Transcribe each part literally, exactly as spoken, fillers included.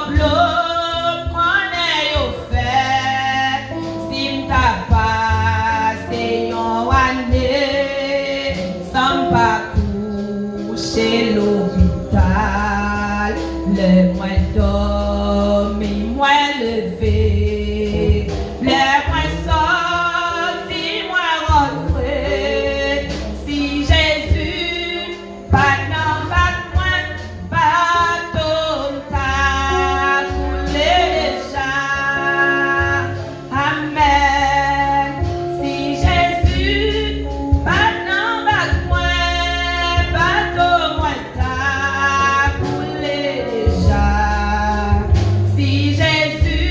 Dlo konnen yo fè, si m ta pase yon ane san m pa kouche lopital. Lè mwen dòmi, mwen leve. Lè mwen sòti, mwen rantre. Si Jezi pa t nan bak mwen, bato m ta koule deja. Amèn. Si Jezi pa t nan bak mwen, bato mwen ta koule deja. Si Jezi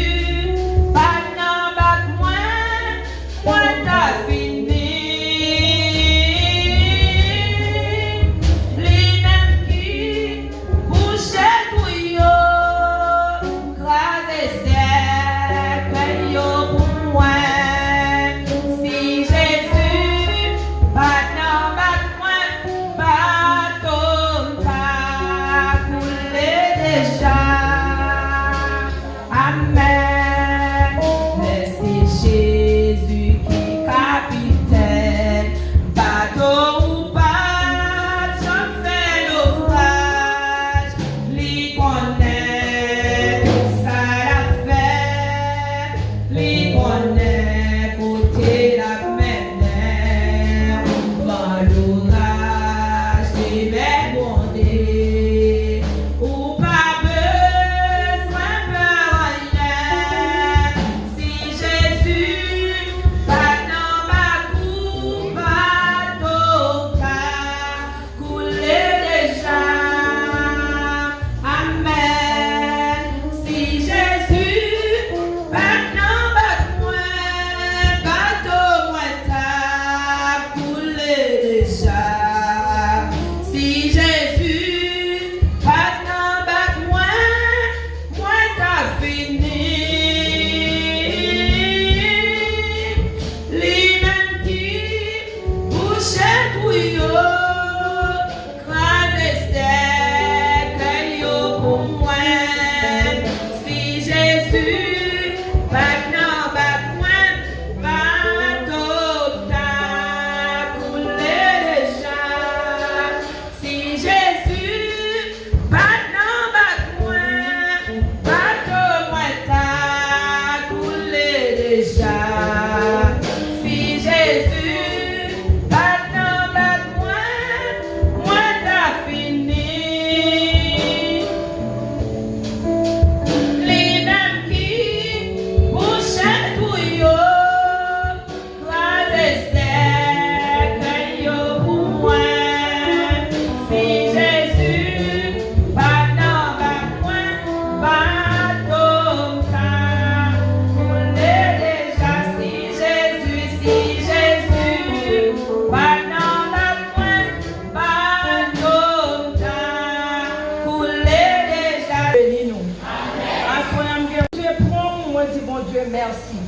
pa t nan bak mwen, mwen ta fini. Li menm ki bouche twou yo, kraze sèkèy yo pou mwen. Si Jezi pa t nan bak mwen, bato m ta koule deja. Amèn. Mèsi Jezi ki kapitèn bato ou pa janm fè nofraj. Li konnen tout sa l ap fè. Li konnen kote l ap mennen w. Van, loraj, temè gwonde, ou pa bezwen pè anyen. Si Jezi pa t nan bak ou, bato w ta koule deja. Amèn. Si Jezi pa t nan bak mwen, bato mwen ta koule deja. Si Jezi pa t nan bak mwen, mwen ta fini. Li menm ki bouche twou yo, kraze sèkèy yo pou mwen. Si Jezi pa t nan bak mwen, bato ta koule deja. Si Jezi pa t nan bak mwen, bato mwen ta koule deja. Si Jezi pa t nan bak mwen, mwen ta fini. Li menm ki bouche twou yo, kraze sèkèy yo pou mwen. Si Jezi pa t nan bak mwen, bato m ta koule deja. Si Jezi, si Jezi pa t nan bak mwen, bato m ta koule deja. Beni nou. Aswè a m gen Bondye pran m, mwen di Bondye mèsi.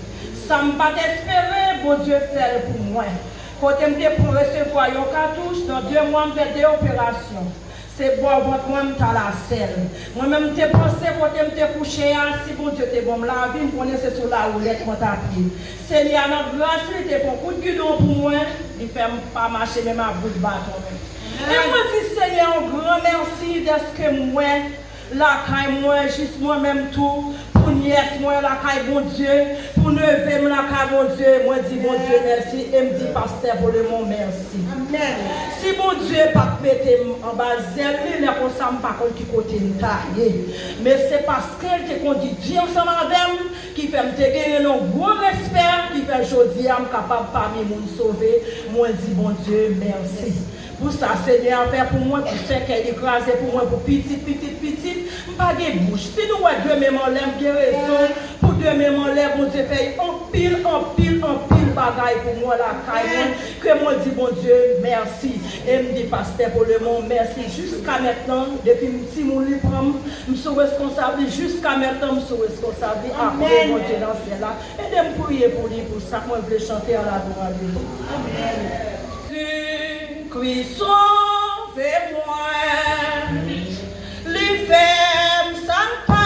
Sa m pa t espere, Bondye fè l pou mwen. Kote m te pran resevwa yon katouch, nan de mwa m fè de operasyon. Se bò vant mwen m t al a sèl. Mwen menm m te panse kote m te kouche a, si Bondye te ban m lavi, m konnen se sou lawoulèt mwen t ap ye. Senyè a nan gras li te fè yon kout gidon pou mwen, li fè m pa mache menm ak bout baton menm. E mwen di Senyè yon gran mèsi dèske m wè lakay mwen, jis mwen menm tou, pou nyès mwen lakay Bondye, pou neve m lakay Bondye, mwen di Bondye mèsi e m di pastè Polemon mèsi. Amèn. Si Bondye pa t mete m anba zèl li, lè konsa m pa konn ki kote m ta ye. Men se paske l te kondi Dye ansanm avè m, ki fè m te genyen yon gwo respè, ki fè jodi a m kapab pami moun sove. Mwen di Bondye mèsi. Pou sa Senyè a fè pou mwen, pou sèkèy li kraze pou mwen, pou pitit, pitit, pitit, m pa gen bouch. Si nou wè de men m anlè, m gen rezon pou de men m anlè, Bondye fè anpil, anpil, anpil bagay pou mwen lakay mwen, ke mwen di Bondye mèsi. E m di pastè Polemon mèsi jiska mentnan, depi m timoun li pran m, m sou reskonsab li, jiska mentnan m sou reskonsab li, apre Bondye nan syèl la. Ede m priye pou li, pou sa mwen vle chante a la glwa de Dye. Amèn. Jezikri sove mwen, li fè m sa m pa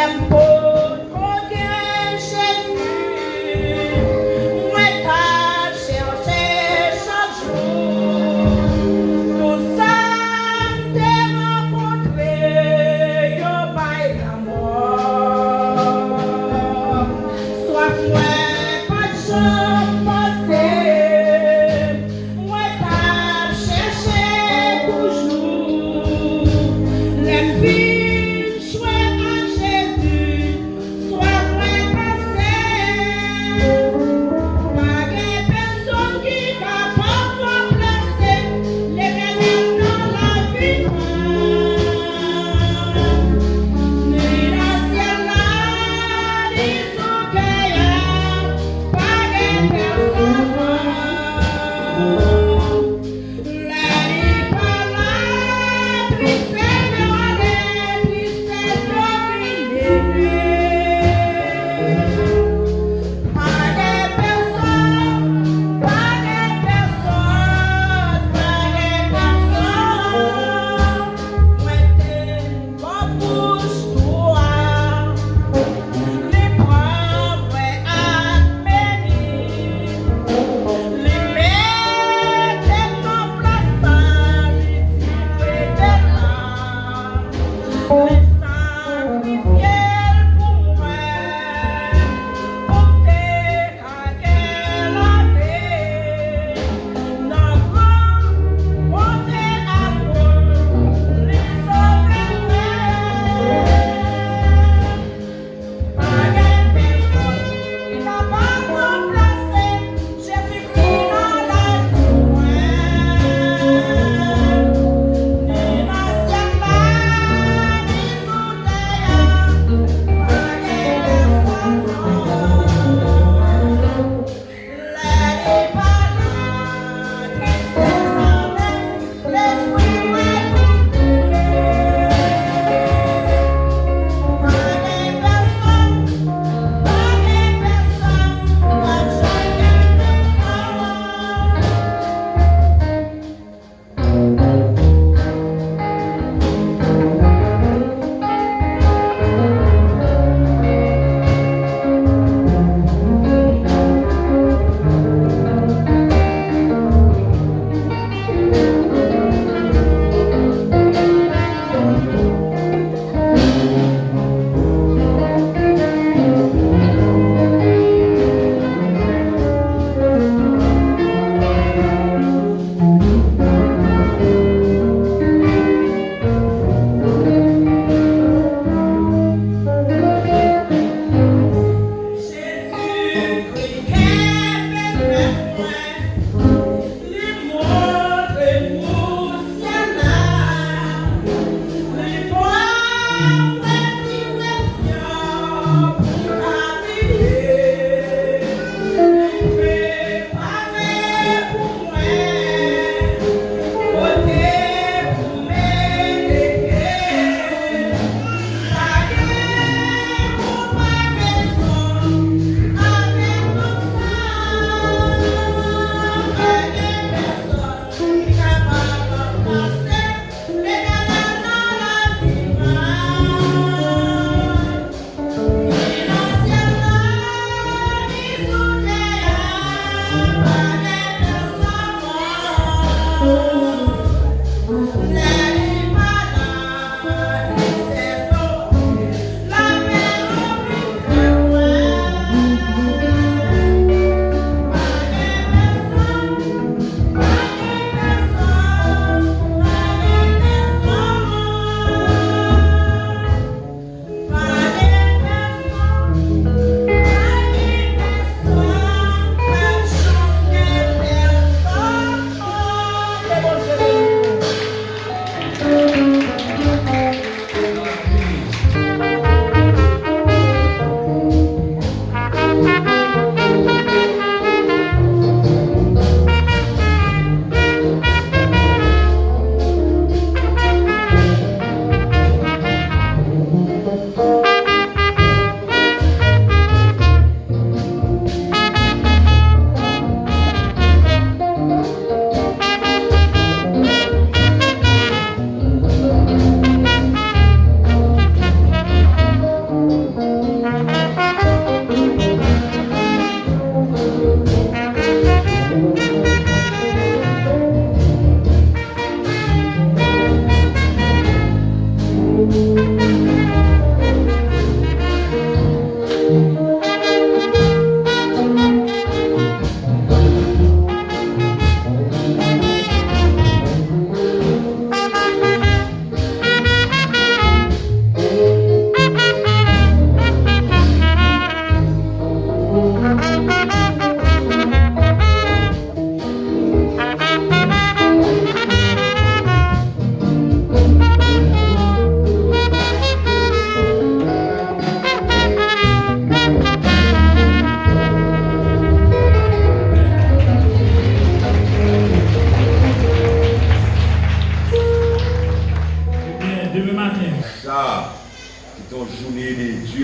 M potko gen Jezi, mwen t ap chèche chak jou. Tout sa m te rankontre, yo bay lanmò. Swaf mwen pa t janm panse, mwen t ap chèche toujou. Lè m vin jwenn ak Jezi,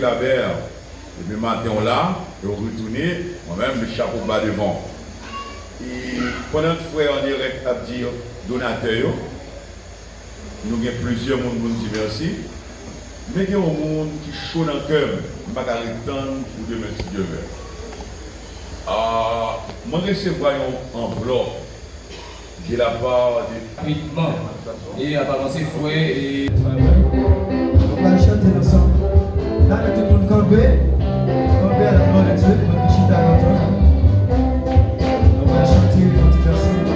Labè, depi maten w la, e w retounen, mwen menm, met chapo ba devan w. E pandan frè Anerèk ap di donatè yo, nou gen plizyè moun pou n di mèsi, men gen yon moun ki cho nan kè m, m pa ka ret tann pou demen si Dye vle. Ah, mwen resevwa yon anvlòp de la part de Rapidman. E ap avanse, frè, e travay. Nou pral chante l ansanm. N a mete tout moun kanpe. Kanpe à la gloire de Dieu. Mwen ki chita lontan. Nou pral chante yon ti vèsè pou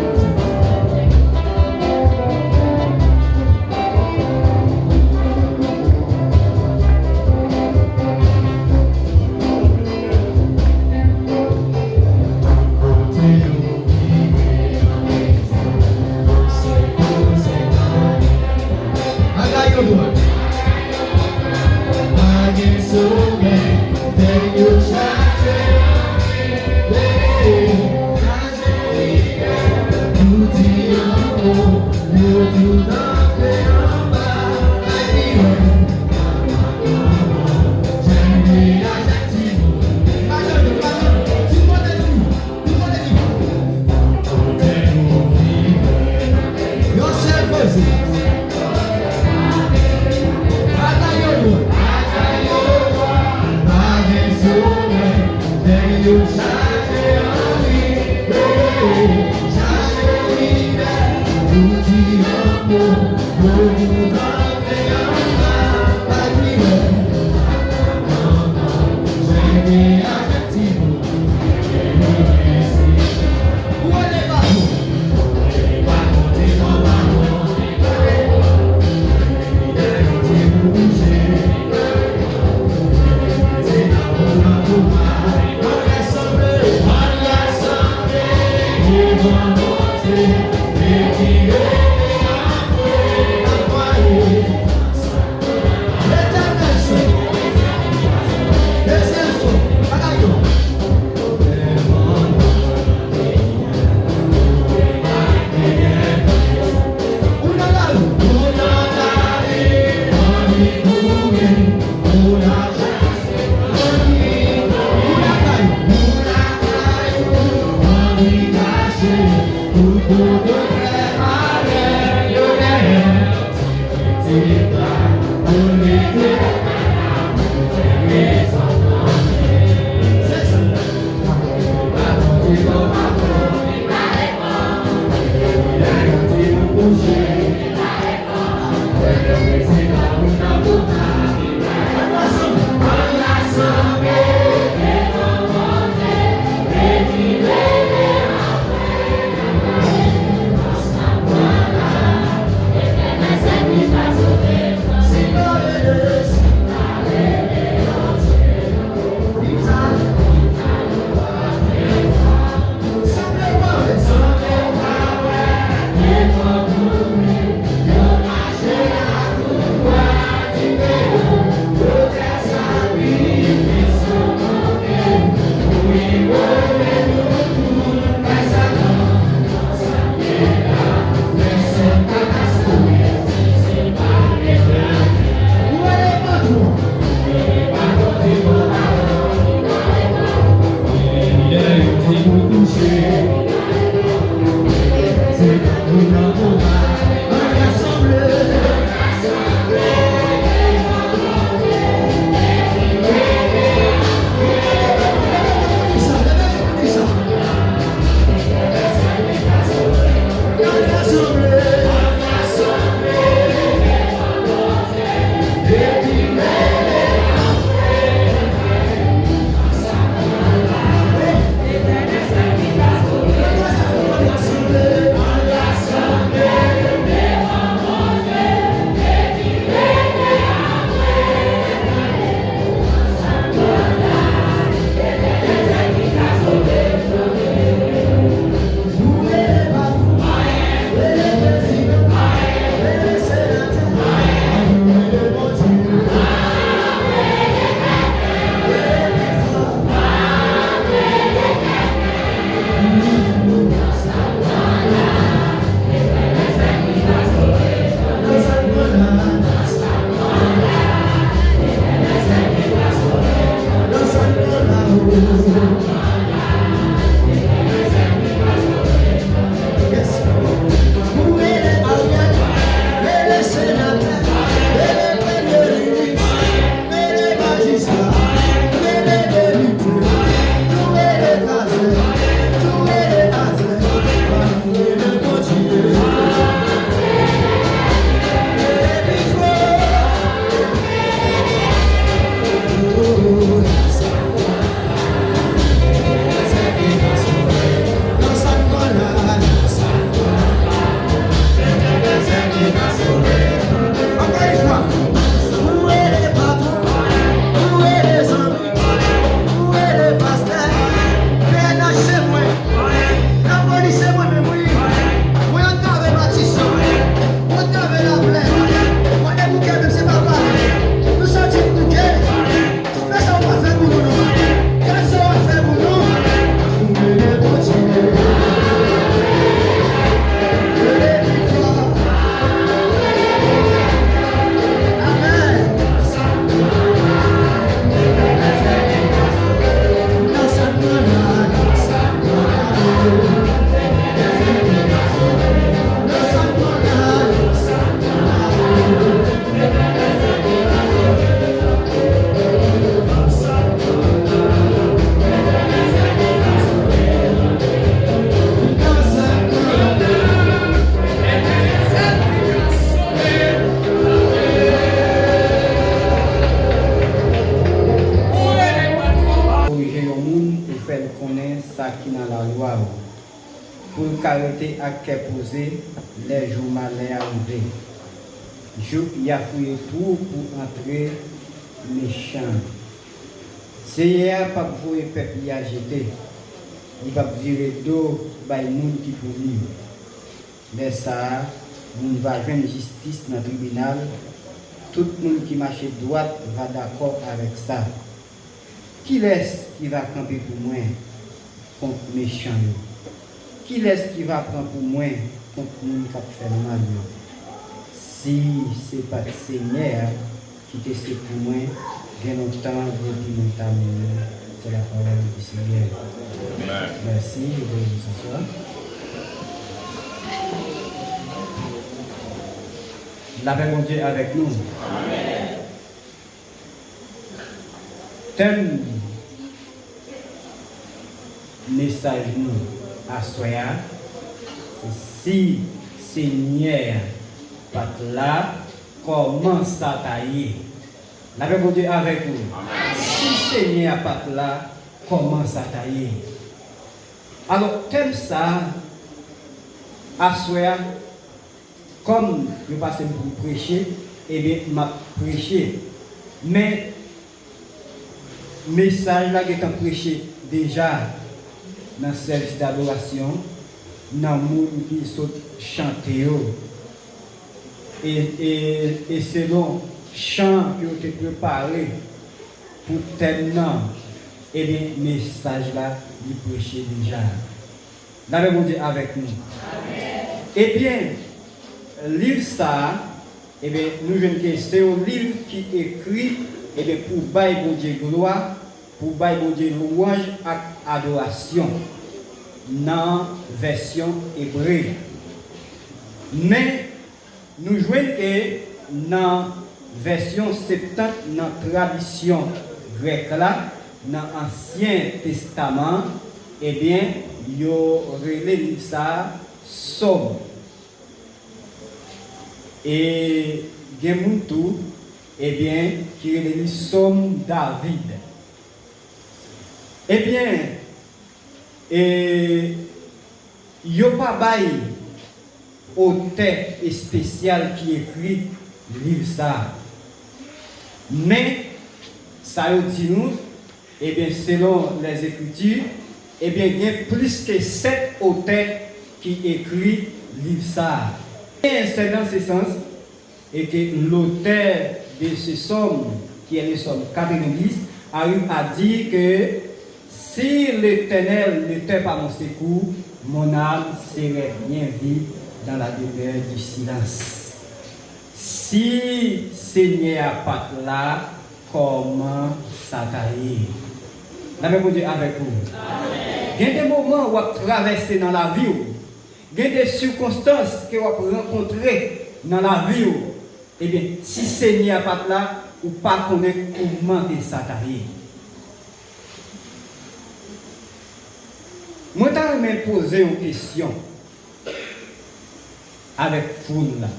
Bondye. Bagay yo dwat. Pa gen somèy, tèt yo chaje. Hey, chaje ide. Nou di yon mo, nou tout antre anba. Ay, wi. Jèn wi a jèn timoun. Pa tande, pa tande. Ki kote nou? Yo sèl koze. Batay yo lwen. Pa gen somèy, nèg yo chaje anvi. Chaje lide. Ou di yon mo, yo di antre anba. Pa kriye. Jèn wi a jèn timoun. Yes. Ou rele Ariel, rele senatè, rele premye minis, rele majistra, rele depite, nou rele kazèk, nou rele kazèk, nou rele Bondye. Rele pi fò. Ankò yon fwa, ou rele patwon, ou rele zanmi, ou rele pastè, P N H se mwen, lapolis se mwen menm wi, mwen antrave Matisan, mwen antrave Laplè, mwen debouke menm se pa pale, nou santi m bouke. Fè sa w pa fè pou nou, non. Gad sa w ap fè pou nou. Ou rele Bondye. Rele pi fò. Amèn. Nan sa nou la, nan sa nou la. Nan sa nou la, nan sa nou la. Korije yon moun pou fè l konnen sa ki nan lalwa w, pou l ka rete ak kè poze lè jou malè a rive. Jouk y a fouye twou pou antre mechan. Senyè a p ap voye pèp li a jete, li p ap vire do bay moun ki pouri. Lè sa a, moun va jwenn jistis nan tribinal, tout moun ki mache dwat va dakò avèk sa. Kilès ki va kanpe pou mwen kont mechan yo? Kilès ki va pran pou mwen kont moun k ap fè m mal yo? Si se pa t Senyè a ki te sekou mwen, gen lontan depi mwen ta mouri. C'est la parole du Seigneur. Amen. Merci, je vous bénis ce soir. Lapè Bondye avèk nou. Tèm mesaj nou aswè a, se si Senyè a pa t la, kòman sa ta ye? Lapè Bondye avèk nou. Si Senyè a pa t la, kòman sa ta ye? Alò, tèm sa a, aswè a, kòm yo pase m pou m preche, ebyen, m ap preche. Men, mesaj la gentan preche deja nan sèvis dadorasyon, nan moun ki sot chante yo. E, e, e selon chan ke yo te prepare pou tèm nan, ebyen, mesaj la, li preche deja. Lapè Bondye avèk nou. Ebyen, liv sa a, ebyen, nou jwenn ke se yon liv ki ekri, ebyen, pou bay Bondye glwa, pou bay Bondye lwanj ak adorasyon, nan vèsyon ebre. Men, nou jwenn ke nan vèsyon Septant, nan tradisyon grèk la, nan Ansyen Testaman, ebyen, yo rele liv sa a Sòm. E gen moun tou, ebyen, ki rele li Sòm David. Ebyen, e, yo pa bay otè espesyal ki ekri liv sa a. Men, sa yo di nou, ebyen, selon Lèzekriti, ebyen, gen plis ke sèt otè ki ekri liv sa a. E c'est dans ce sens, et que l'auteur de ce psaume, qui est le psaume quatre-vingt-dix, arrive à dire que si l'Éternel n'était pas mon secours, mon âme serait bien vite dans la demeure du silence. Si Senyè a pa t la, kòman sa ta ye? Lapè Bondye avèk ou. Gen de moman w ap travèse nan lavi w. Gen de sikonstans ke w ap rankontre nan lavi w. Ebyen, si Senyè a pa t la, ou pa konnen kouman ke sa ta ye. Mwen ta renmen poze yon kesyon avèk foul la.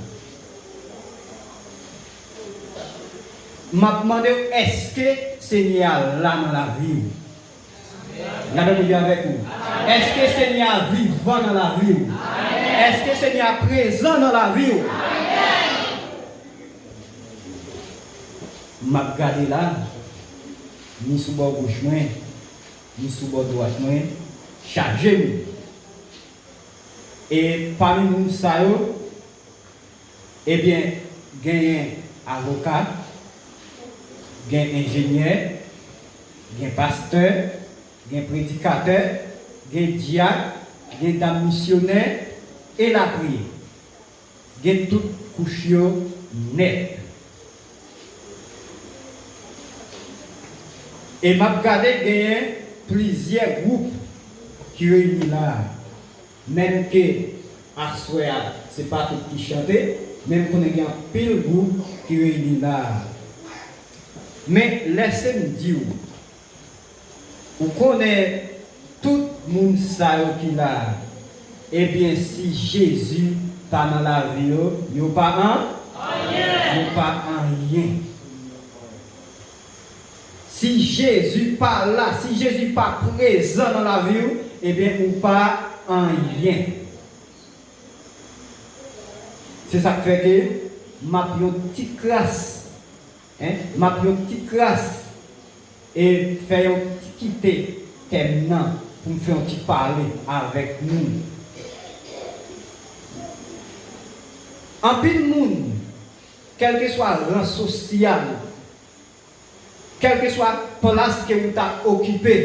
M ap mande w, èske Senyè a la nan lavi w? Gade Bondye avèk ou. Èske Senyè a vivan nan lavi w? Èske Senyè a prezan nan lavi w? M ap gade la, ni sou bò goch mwen, ni sou bò dwat mwen, chaje moun. E pami moun sa yo, ebyen, genyen avoka, gen enjenyè, gen pastè, gen predikatè, gen dyak, gen dam misyonè, elatriye. Gen tout kouch yo nèt. E m ap gade genyen plizyè gwoup ki reyini la a. Menm ke aswè a, se pa tout ki chante, men m konnen gen anpil gwoup ki reyini la a. Men lèse m di w, ou konnen tout moun sa yo ki la a, ebyen, si Jezi pa nan lavi yo, yo pa an-, yo pa anyen. Si Jezi pa la, si Jezi pa prezan nan lavi w, ebyen, ou pa anyen. Se sa k fè ke m ap yon ti kras, en, m ap yon ti kras e fè yon ti kite tèm nan pou m fè yon ti pale avèk nou. Anpil moun, kèlkeswa ran sosyal, kèlkeswa plas ke ou ta okipe,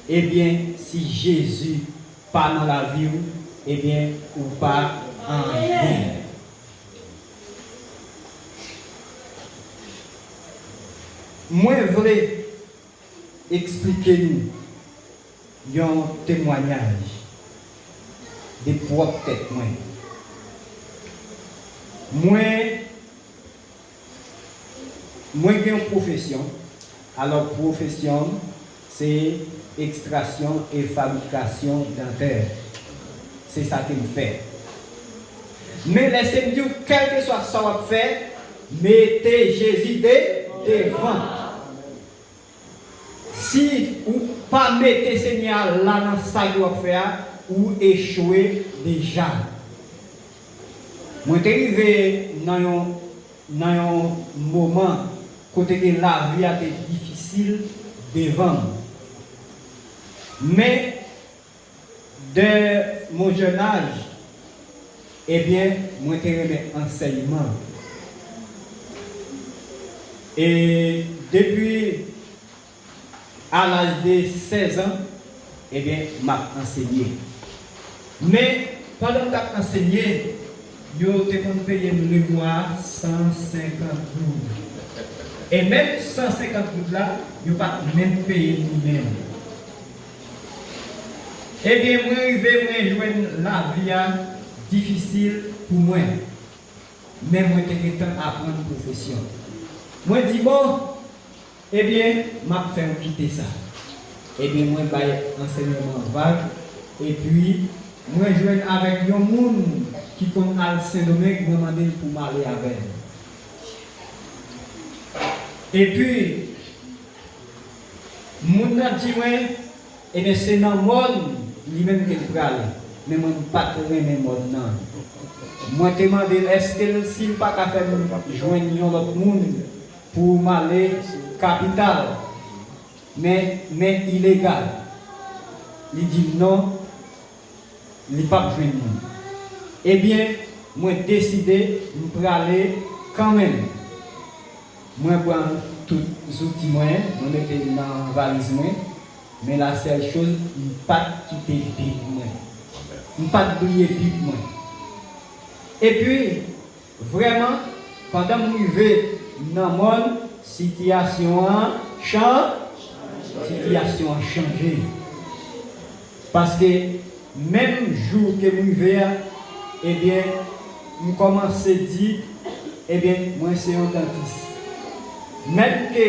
ebyen, si Jezi pa nan lavi w, ebyen, ou pa anyen. Mwen vle eksplike nou yon temwayaj de pwòp tèt mwen. Mwen, mwen gen yon pwofesyon. Alò, pwofesyon m, se ekstraksyon e fabrikasyon dantè. Se sa ke m fè. Men lèse m di w, kèlkeswa sa w ap fè, mete Jezi de, devan. Si ou pa mete Senyè a la nan sa ke w ap fè a, ou echwe deja. Mwen te rive nan yon, nan yon moman kote ke lavi a te difisil devan m. Men, de mon jeune âge, ebyen, mwen te renmen ansèyman. E depi a laj de sèz an, ebyen, m ap ansenye. Men, pandan m t ap ansenye, yo te konn peye m lemwa san senkant goud. E menm san senkant goud la, yo pa t menm peye m li menm. Ebyen, mwen rive, mwen jwenn lavi a difisil pou mwen. Men mwen te gentan aprann pwofesyon. Mwen di, bon, ebyen, m ap fè w kite sa. Ebyen, mwen bay ansèyman an vag, epi mwen jwenn avèk yon moun ki konn al Sendomeng, mwen mande l pou m ale avè l. Epi, moun nan di mwen, ebyen, se nan mòn li menm ke l prale. Men mwen, m pa t renmen mòn nan. Mwen te mande l, èske l, si l pa ka fè m jwenn yon lòt moun pou m ale kapital, men, men ilegal. Li di m non, li p ap jwenn moun. Ebyen, mwen deside m prale kanmenm. Mwen pran tout zouti mwen, mwen mete l nan valiz mwen, men la sèl choz, m pa t kite Bib mwen. M pa t bliye Bib mwen. Epi, vrèman, pandan m rive nan mòn, sitiyasyon an chan-, Sitiyasyon an chanje. Paske menm jou ke m rive a, ebyen, m kòmanse di, ebyen, mwen se yon dantis. Menm ke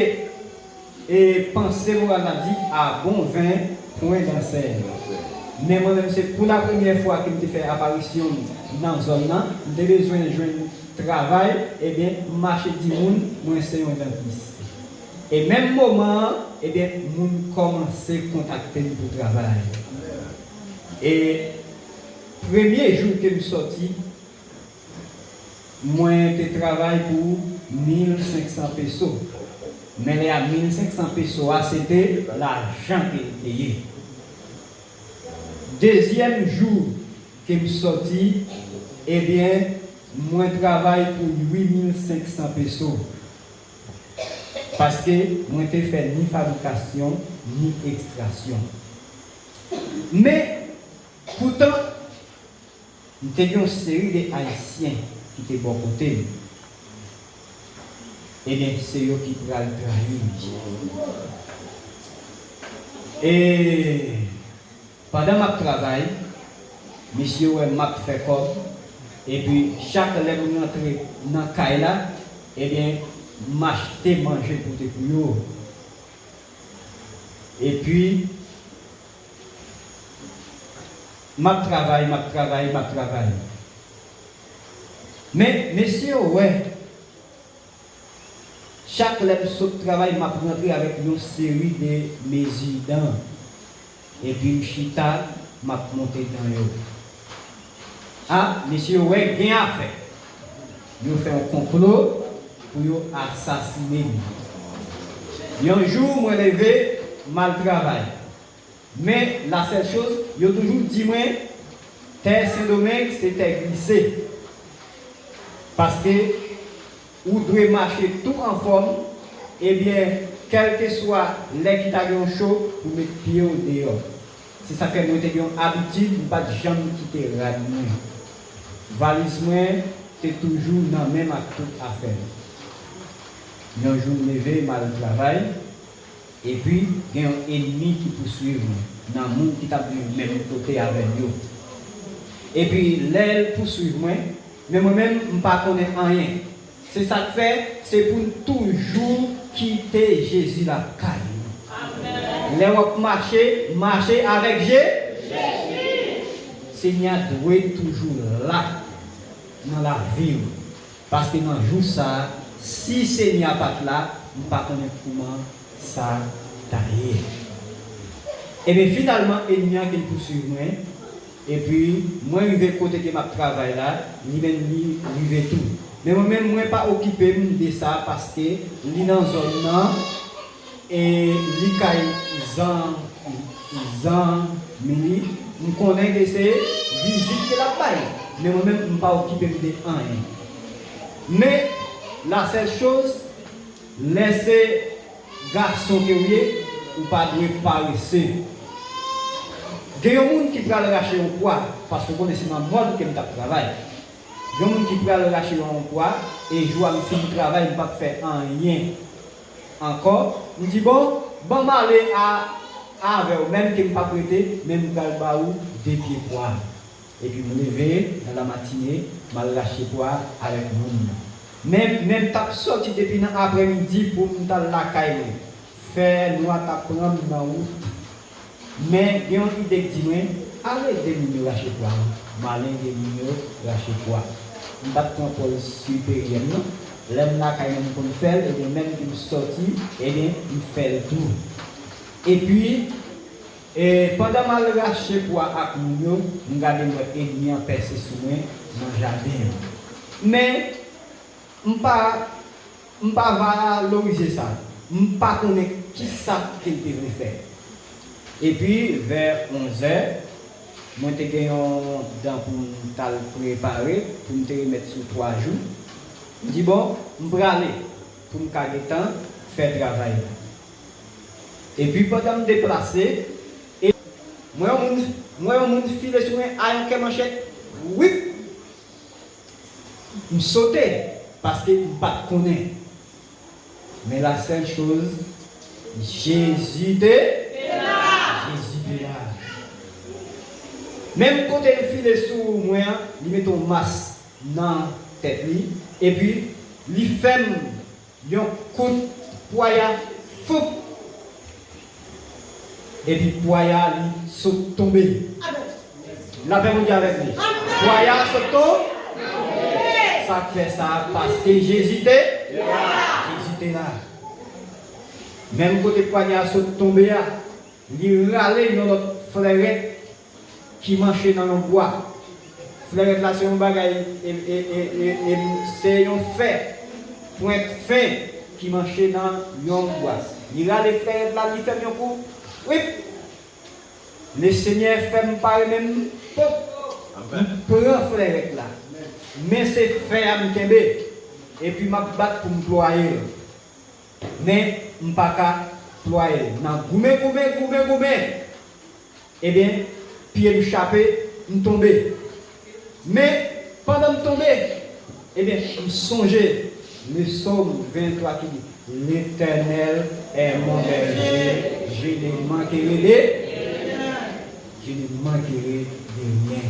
e panse moral la di, a bon ven, pwen dansè. Men mwen menm, se pou la premyè fwa ke m te fè aparisyon m nan zòn nan, m te bezwen jwenn travay, ebyen, m mache di moun, mwen se yon dantis. E menm moman an, ebyen, moun kòmanse kontakte m pou travay. E premye jou ke m sòti, mwen te travay pou mil senk san peso. Men lè a mil senk san peso a, se te lajan ke l te ye. Dezyèm jou ke m sòti, ebyen, mwen travay pou uit mil senk san peso. Paske mwen te fè ni fabrikasyon, ni ekstraksyon. Men, poutan, m te gen yon seri de Ayisyen ki te bò kote m. Ebyen, se yo ki pral trayi m. E pandan m ap travay, misye wè m ap fè kòb, epi chak lè m rantre nan kay la, ebyen, m achte manje pote pou yo. Epi, m ap travay, m ap travay, m ap travay. Men, mesye yo wè, chak lè m sot travay, m ap rantre avèk yon seri de mezi dan. Epi m chita, m ap monte dan yo. A, mesye yo wè gen afè. Yo fè yon konplo pou yo asasinen m. Yon jou, mwen leve, m al travay. Men, la sèl choz, yo toujou di mwen, tè Sendomeng se tè glise. Paske ou dwe mache tou anfòm, ebyen, kèlkeswa lè ki ta gen yon cho, pou met pye w deyò. Se sa k fè mwen te gen yon abitid, m pa t janm kite rad mwen. Valiz mwen te toujou nan men m ak tout afè m. Yon jou m leve, m al travay. Epi, gen yon ènmi ki pouswiv mwen, nan moun ki t ap viv menm kote avè m yo. Epi, lè l pouswiv mwen, men mwen menm, m pa konnen anyen. Se sa k fè, se pou n toujou kite Jezi lakay nou. Lè w ap mache, mache avèk Je-, Jezi. Senyè a dwe toujou la nan lavi w. Paske nan jou sa a, si Senyè a pa t la, m pa konnen kouman sa ta ye. Ebyen, finalman, ènmi an te pouswiv mwen, epi mwen rive kote ke m ap travay la, li menm li rive tou. Men mwen menm, mwen pa okipe m de sa, paske li nan zòn nan, e li kay zan-, zanmi li, m konnen ke se vizit ke l ap bay. Men mwen menm, m pa okipe m de anyen. Men, la sèl choz, lè se gason ke w ye, ou pa dwe parese. Gen yon moun ki pral rache yon pwa, paske w konnen se nan mòn ke m t ap travay. Gen moun ki pral rache yon pwa, e jou a m fin travay, m p ap fè anyen ankò. M di, bon, ban m ale a, avè w, menm ke m p ap rete, men m pral ba ou de pye pwa. Epi m leve nan lamatine, m al rache pwa avèk moun nan. Men, men m t ap sòti depi nan aprèmidi pou m t al lakay mwen. Fè nwa t ap pran m nan wout. Men gen yon ide k di mwen, al ede moun yo rache pwa. M al ede moun yo rache pwa. M pa t pran pòz siperyè m non. Lè m lakay mwen, m konn fè l, ebyen, menm ke m sòti, ebyen, m fè l tou. Epi, e, pandan m al rache pwa ak moun yo, m gade m wè ènmi an pèse sou mwen nan jaden an. Men, M pa, m pa valorize sa. M pa konnen kisa ke l te vle fè. Epi, vè onzè, mwen te gen yon dan pou m t al prepare, pou m te remèt sou twa jou. M di, bon, m prale pou m ka gentan fè travay la. Epi, pandan m deplase, e, mwen yon moun, mwen yon moun file sou mwen a yon kè manchèt. Wip! M sote, paske m pa t konnen. Men la sèl choz, Jezi te, Jezi te la. Menm kote l file sou mwen an, li mete yon mas nan tèt li, epi li fè m yon kout pwaya, foup! Epi pwaya li sot tonbe. Lapè Bondye avèk nou. Pwaya sot tonbe. Sa k fè sa? Paske Jezi te, Jezi te la. Menm kote pwaya sot tonbe a, li rale yon lòt flèrèt ki manche nan yon bwa. Flèrèt la se yon bagay, e, e, e, e, e, se yon fè, pwent fen ki manche nan yon bwa. Li rale flèrèt la, li fè m yon kou, wip! Lesenyè fè m pare men m, pop! M pran flèrèt la. Men se fè a m kenbe. Epi m ap bat pou m plwaye l. Men m pa ka plwaye l. Nan goumen, goumen, goumen, goumen, ebyen, pye m chape, m tonbe. Men, pandan m tonbe, ebyen, m sonje le Psaume vingt-trois ki di, L'Éternel est mon berger, je ne manquerai de, je ne manquerai de rien.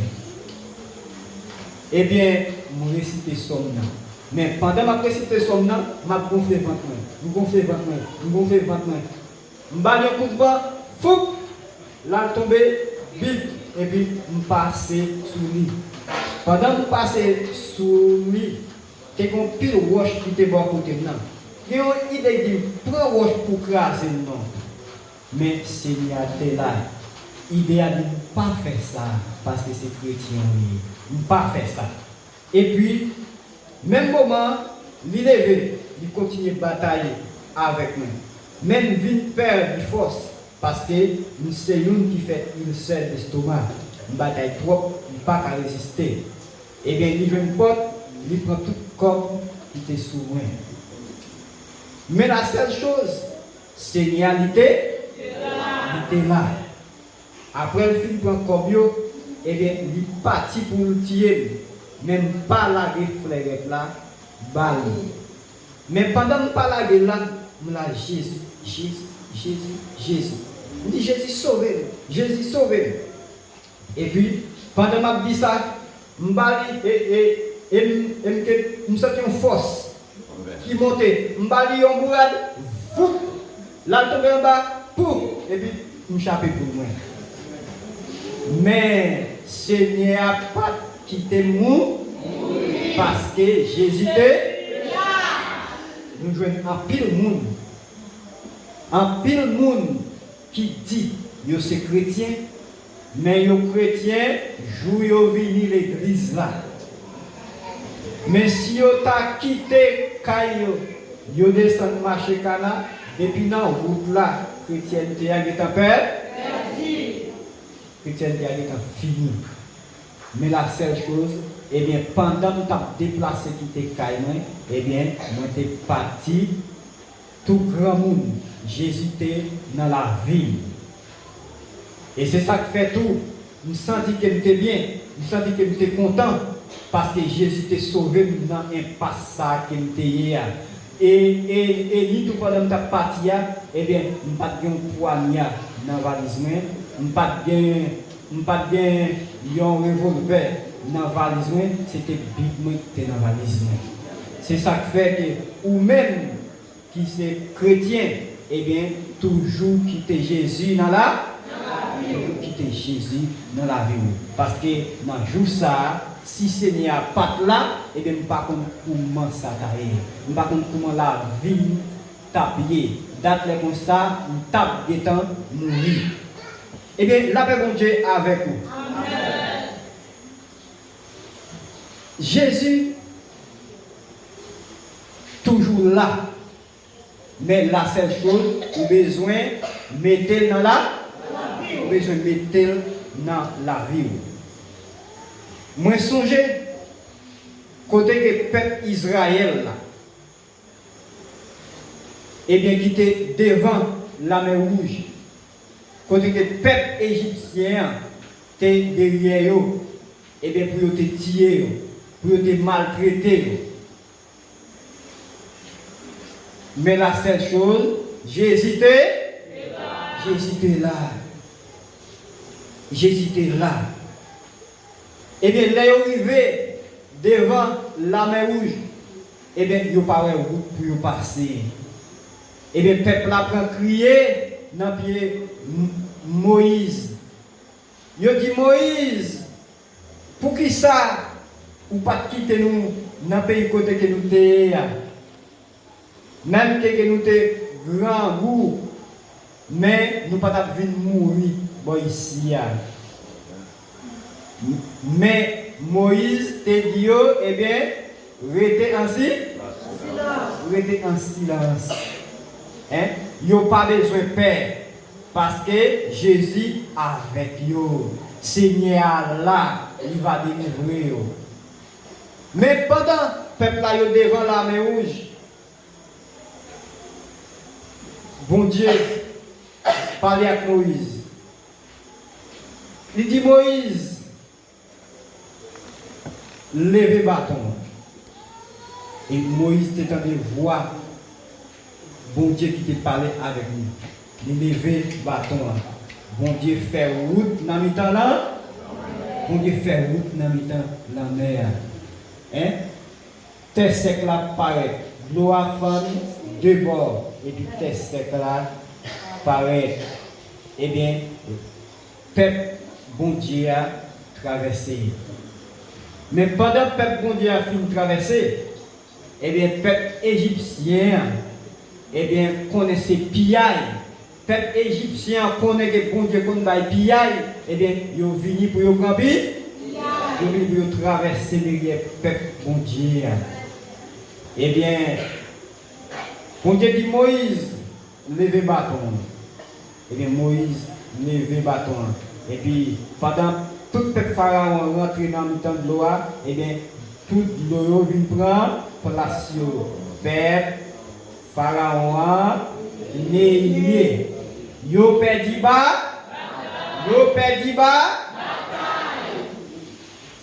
Ebyen, m resite sòm nan. Men pandan m ap resite sòm nan, m ap gonfle vant mwen. M gonfle vant mwen. M gonfle vant mwen. M ba l yon kout van, foup! L al tonbe, bip! Epi m pase sou li. Pandan m pase sou li, te gen yon pil wòch ki te bò kote m nan. Gen yon ide ki di m, pran wòch pou w kraze l non. Men Senyè a te la. Ide a di m pa fè sa, paske se kretyen ou ye. M pa fè sa. Epi, menm moman an, li leve, li kontinye batay avèk mwen. Men m vin pèdi fòs, paske m se youn ki fè ilsè destoma. M batay twòp, m pa ka reziste. Ebyen, li jwenn pòt, li pran tout kòb ki te sou mwen. Men la sèl choz, Senyè a li te, li te la. Apre l fin pran kòb yo, ebyen, li pati pou l tiye m, men m pa lage flèrèt la ba li. Men pandan m pa lage l la, m la, Jezi, Jezi, Jezi, Jezi. M di, Jezi, sove m, Jezi, sove m. Epi, pandan m ap di sa, m ba li, e, e, e m, e m te, m santi yon fòs ki monte. M ba li yon bourad, voup! L al tonbe anba, pou! Epi, m chape poul mwen. Men, Senyè a pa t kite m mouri, paske Jezi te. Nou jwenn anpil moun, anpil moun ki di yo se kretyen, men yo kretyen jou yo vini legliz la. Men si yo ta kite kay yo, yo desann mache Kana, depi nan wout la, kretyènte a gentan pè-, kretyènte a gentan fini. Men la sèl choz, ebyen, pandan m t ap deplase kite kay mwen, ebyen, mwen te pati tou granmoun, Jezi te nan lavi m. E se sa k fè tou, m santi ke m te byen, m santi ke m te kontan, paske Jezi te sove m nan enpas sa a ke m te ye a. E, e, e ni tou pandan m t ap pati a, ebyen, m pa t gen yon pwanya nan valiz mwen, m pa t gen, m pa t gen yon revòlvè nan valiz mwen, se te Bib mwen ki te nan valiz mwen. Se sa k fè ke ou menm, ki se kretyen, ebyen, toujou kite Jezi nan la, toujou kite Jezi nan lavi w. Paske nan jou sa a, si Senyè a pa t la, ebyen, m pa konn kouman sa ta ye. M pa konn kouman lavi m t ap ye. Dat lè konsa, m t ap gentan mouri. Ebyen, lapè Bondye avèk ou. Jezi toujou la. Men la sèl choz, ou bezwen mete l nan la, ou bezwen mete l nan lavi w. Mwen sonje kote ke pèp Izrayèl la, ebyen, ki te devan Lamè Wouj, kote ke pèp ejipsyen an te dèyè yo, ebyen, pou yo te tiye yo, pou yo te maltrete yo. Men la sèl choz, Jezi te, Jezi te la. Jezi te la. Ebyen, lè yo rive devan Lamè Wouj, ebyen, yo pa wè wout pou yo pase. Ebyen, pèp la pran kriye nan pye M-, Moyiz. Yo di Moyiz, poukisa ou pa t kite nou nan peyi kote ke nou te ye a? Menm ke, ke nou te grangou, men nou pa t ap vin mouri bò isi a. Men Moyiz te di yo, ebyen, rete an si-, rete an silans. Hein? Yo pa bezwen pè, paske Jezi avèk yo. Senyè a la, li va delivre yo. Men pandan pèp la yo devan Lamè Wouj, Bondye pale ak Moyiz. Li di Moyiz, leve baton an. E Moyiz te tande vwa Bondye ki te pale avèk li. Li leve baton an. Bondye fè wout nan mitan lan. Bondye fè wout nan mitan lanmè a. Hein? Tè sèk la parèt. Dlo a fann de bò. Epi tè sèk la parèt. Ebyen, pèp Bondye a travèse. Men pandan pèp Bondye a fin travèse, ebyen, pèp ejipsyen an, ebyen, konnen se piyay. Pèp ejipsyen an konnen ke Bondye konn bay piyay, ebyen, yo vini pou yo pran pi-, yo vini pou yo travèse dèyè pèp Bondye a. Ebyen, Bondye di Moyiz, leve baton an. Ebyen, Moyiz leve baton an. Epi, pandan tout pèp Farawon an rantre nan mitan dlo a, ebyen, tout dlo yo vin pran plas yo. Pèp Farawon an neye. Yo pèdi ba-, yo pèdi ba-,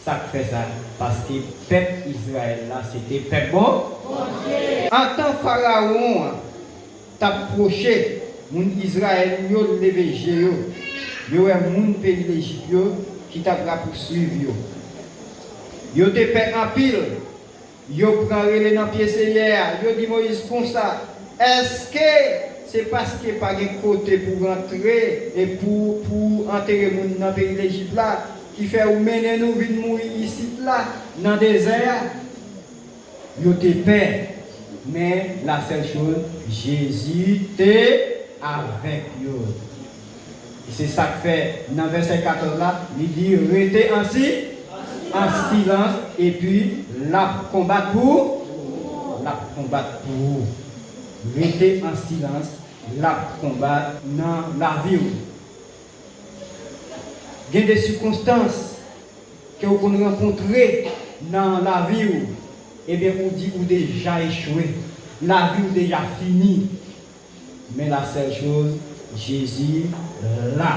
Sa k fè sa? Paske pèp Izrayèl la, se te pèp bon. Antan Farawon an t ap pwoche, moun Izrayèl yo leve je yo, yo wè moun peyi Lejip yo ki t ap rapouswiv yo. Yo te pè anpil. Yo pran rele nan pye Senyè a, yo di Moyiz konsa, èske se paske pa gen kote pou rantre e pou, pou antere moun nan peyi Lejip la ki fè ou mennen nou vin mouri isit la, nan dezè a? Yo te pè, men la sèl choz, Jezi te avèk yo. E se sa k fè, nan vèsè katòz la, li di, rete an si-, an silans, epi l ap konbat pou, l ap konbat pou ou. Rete an silans, l ap konbat nan lavi w. Gen de sikonstans ke w konn rankontre nan lavi w, ebyen, ou di ou deja echwe, lavi w deja fini. Men la sèl choz, Jezi la.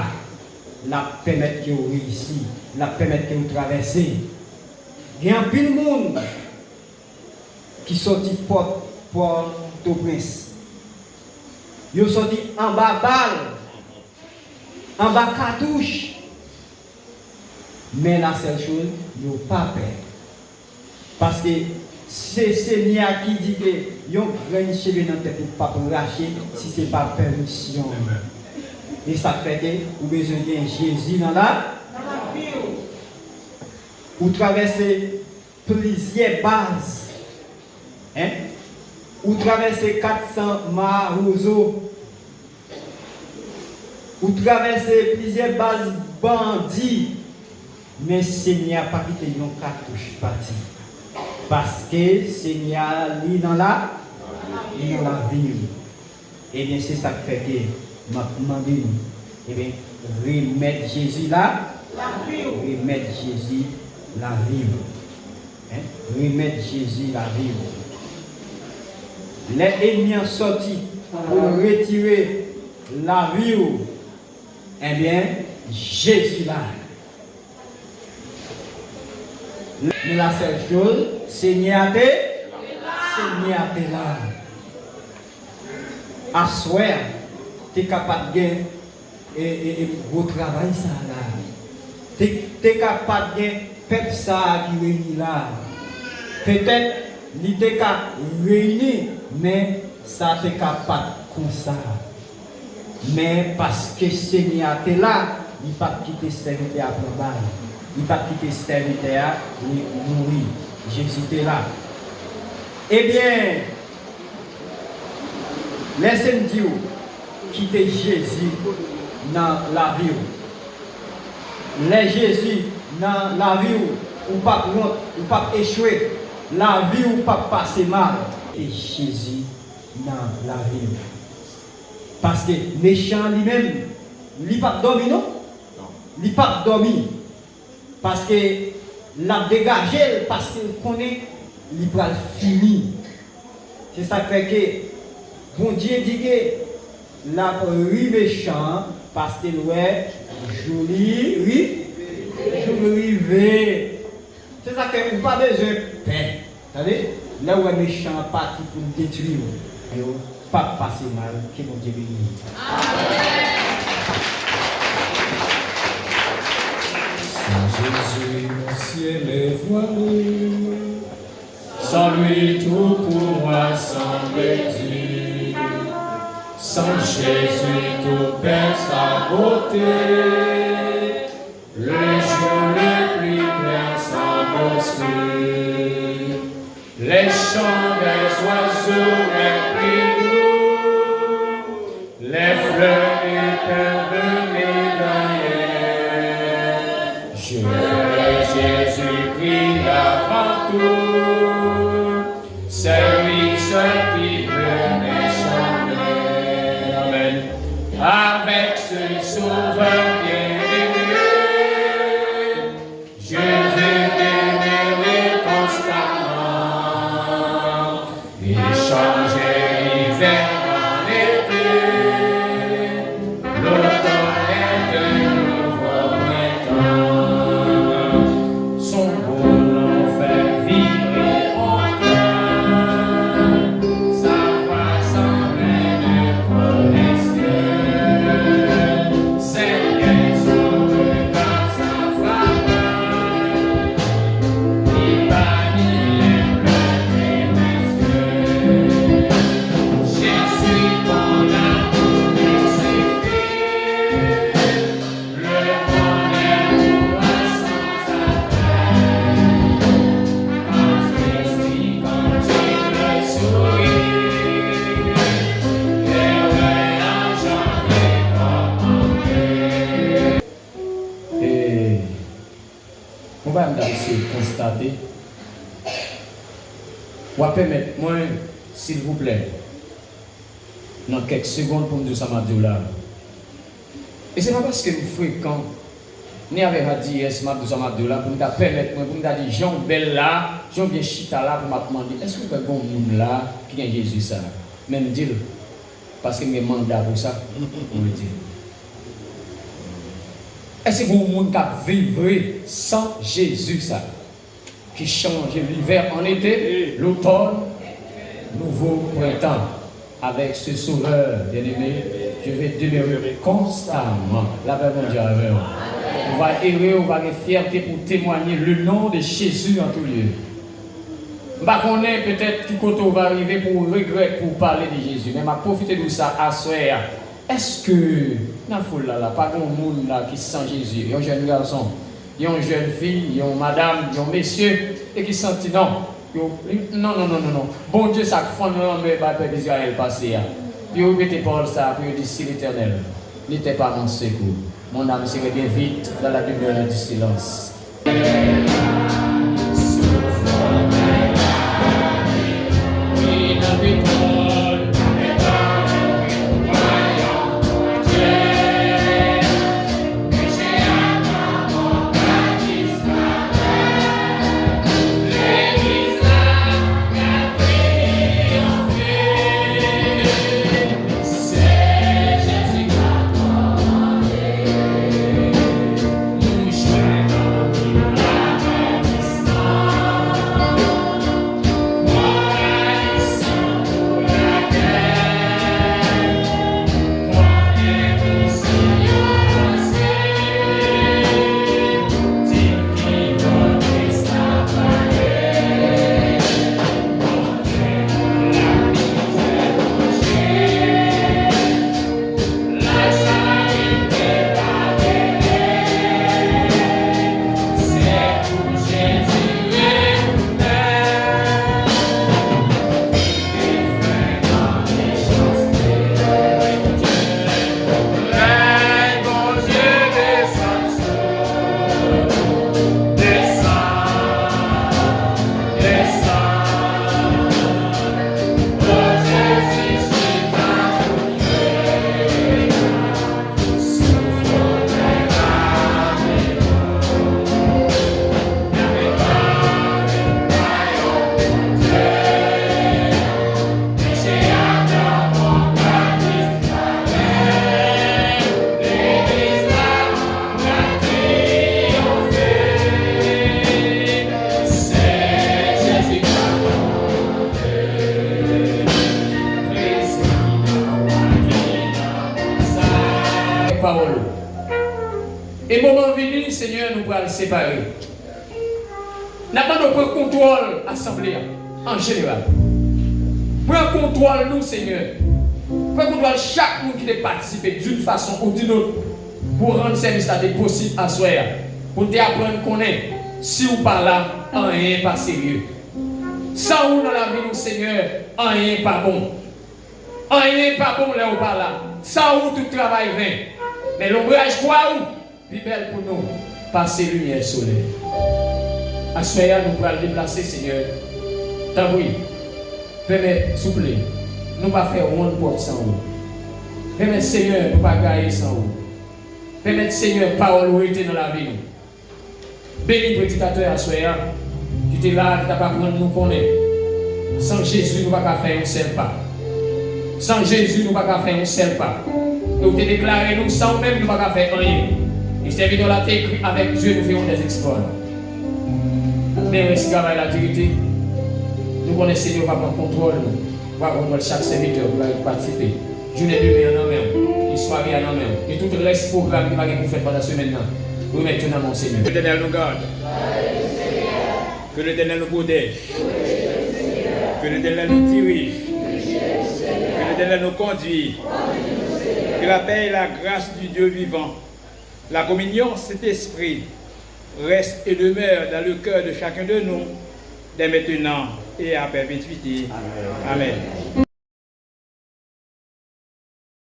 L ap pèmèt ke w reyisi, l ap pèmèt ke w travèse. Gen anpil moun ki sòti Pòtoprens. Yo sòti anba bal, anba katouch. Men la sèl choz, yo pa pè. Paske se Senyè a ki di ke yon grenn cheve nan tèt ou p ap rache si se pa pèmisyon li. E sa k fè ke ou bezwen gen Jezi nan la, nan lavi w. Ou travèse plizyè baz. Hein? Ou travèse kat san Mawozo. Ou travèse plizyè baz bandi. Men Senyè a pa kite yon katouch pati. Paske Senyè a, li nan la, li nan lavi w. Ebyen, se sa k fè ke m ap mande nou, ebyen, remèt Jezi la, remèt Jezi lavi w. Hein? Remèt Jezi lavi w. Lè ènmi an sòti pou l retire lavi w, ebyen, Jezi la. Men la sèl choz, Senyè a te, Senyè a te la. Aswè a, te kapab gen e, e, e gwo travay sa a la. Te, te ka pa t gen pèp sa a ki reyini la a. Petèt, li te ka reyini, men sa te ka pa t konsa. Men paske Senyè a te la, li pa t kite sèvitè a pran bal. Li pa t kite sèvitè a li mouri. Jezi te la. Ebyen, lèse m di w, kite Jezi nan lavi w. Lè Jezi nan lavi w, ou p ap wont, ou p ap echwe, lavi w p ap pase mal. Kite Jezi nan lavi w. Paske mechan an li menm, li p ap dòmi non. Li p ap dòmi. Paske l ap degaje l, paske l konnen li pral fini. Se sa k fè ke Bondye di ke l ap ri mechan an, paske l wè jou li ri, jou li rive. Se sa k fè ou pa bezwen pè. Tande, lè w wè mechan an pati pou l detwi w, yo p ap pase mal. Ke Bondye beni w. Sans Jésus, mon ciel est voilé. Sans lui, tout pour moi semble dur. Sans Jésus, tout perd sa beauté. Le jour le plus clair semble obscur. Les chants des oiseaux les plus doux. Les fleurs ne peuvent me gagner. Je veux Jésus-Christ avant tout. C'est lui seul qui peut me changer. Amen. Avec ce Sauveur bien-aimé, je veux demeurer constamment et changer l'hiver en été. L'automne est un nouveau printemps. Son beau nom fait vibrer mon cœur. Sa voix semble de protesteur. Seigneur, sauve par sa faveur. Qui banit les pleurs de mes yeux. Je suis ton amour me suffit. Le bonheur pour toi sans attelle. Quand je suis, quand tu me souris, heureux engendré comme en Dieu. E yon bagay m t ap eseye konstate, w ap pèmèt mwen, silvouplè, nan kèk segonn pou m di w sa m ap di w la. E se pa paske m frekan, ni avèk Hadiyès, m ap di w sa m ap di w la, pou m ta pèmèt mwen, pou m ta di jan w bèl la, jan w byen chita la, pou m ap mande, èske w kwè gen yon moun la ki gen Jezi sa? Men m di l, paske m gen manda pou sa, mwen di l. Èske gen yon moun k ap viv vre san Jezi sa? Qui change l'hiver en été, l'automne, nouveau printemps. Avec ce Sauveur bien-aimé, je vais demeurer constamment. Lapè Bondye avè w. Ou va ere, ou va gen fyète pou temwanye le nom de Jésus en tout lieu. M pa konnen petèt ki kote w va rive pou w regrèt pou w pale de Jezi, men m ap pwofite di w sa aswè a. Èske nan foul la, la pa gen yon moun la ki san Jezi? Yon jèn gason, yon jèn fi, yon madanm, yon mesye, e ki santi non. Yo, li, non, non, non, non, non. Bondye sa k fann lanmè bay pèp Izrayèl pase a. Pou yo repete pawòl sa a, pou yo di, si l'Éternel n'était pas mon secours, mon âme serait bien vite dans la demeure du silence. pawòl ou. E moman vini, Senyè, nou pral separe. N ap mande w pran kontwòl asanble a, an jeneral. Pran kontwòl nou, Senyè. Pran kontwòl chak moun ki te patisipe d'une façon ou d'une autre pou rann sèvis la te posib aswè a. Pou n te aprann konnen si w pa la, anyen pa serye. San ou nan lavi nou, Senyè, anyen pa bon. Anyen pa bon lè w pa la. San ou, tout travay ven. Men lonbraj kwa ou pi bèl pou nou pase limyè solèy. Aswè a, nou pral deplase, Senyè. Tanpri, pèmèt, souple, nou pa fè wonn pòt san ou. Pèmèt, Senyè, nou pa gaye san ou. Pèmèt, Senyè, pawòl ou rete nan lavi nou. Beni predikatè aswè a, ki te la, ki t ap aprann nou konnen, san Jezi, nou pa ka fè yon sèl pa. San Jezi, nou pa ka fè yon sèl pa. E ou te deklare nou, san ou menm, nou pa ka fè anyen. E sèvitè w la te ekri, avec Dieu, nous ferons des exploits. Men rès travay la te rete. Nou konnen Senyè w va pran kontwòl nou. Ou va pran kontwòl chak sèvitè ki va patisipe. Jounen demen an nan men w. E sware a nan men w. E tout rès pwogram ki pa gen pou fèt pandan semèn nan. Remèt yo nan men w, Senyè. Letènèl nou gade. Ke Letènèl nou pwotèj. Ke Letènèl nou dirije. Ke Letènèl nou kondwi. Que la paix et la grâce du Dieu vivant, la communion Saint-Esprit, reste et demeure dans le cœur de chacun de nous, dès maintenant et à perpétuité. Amen.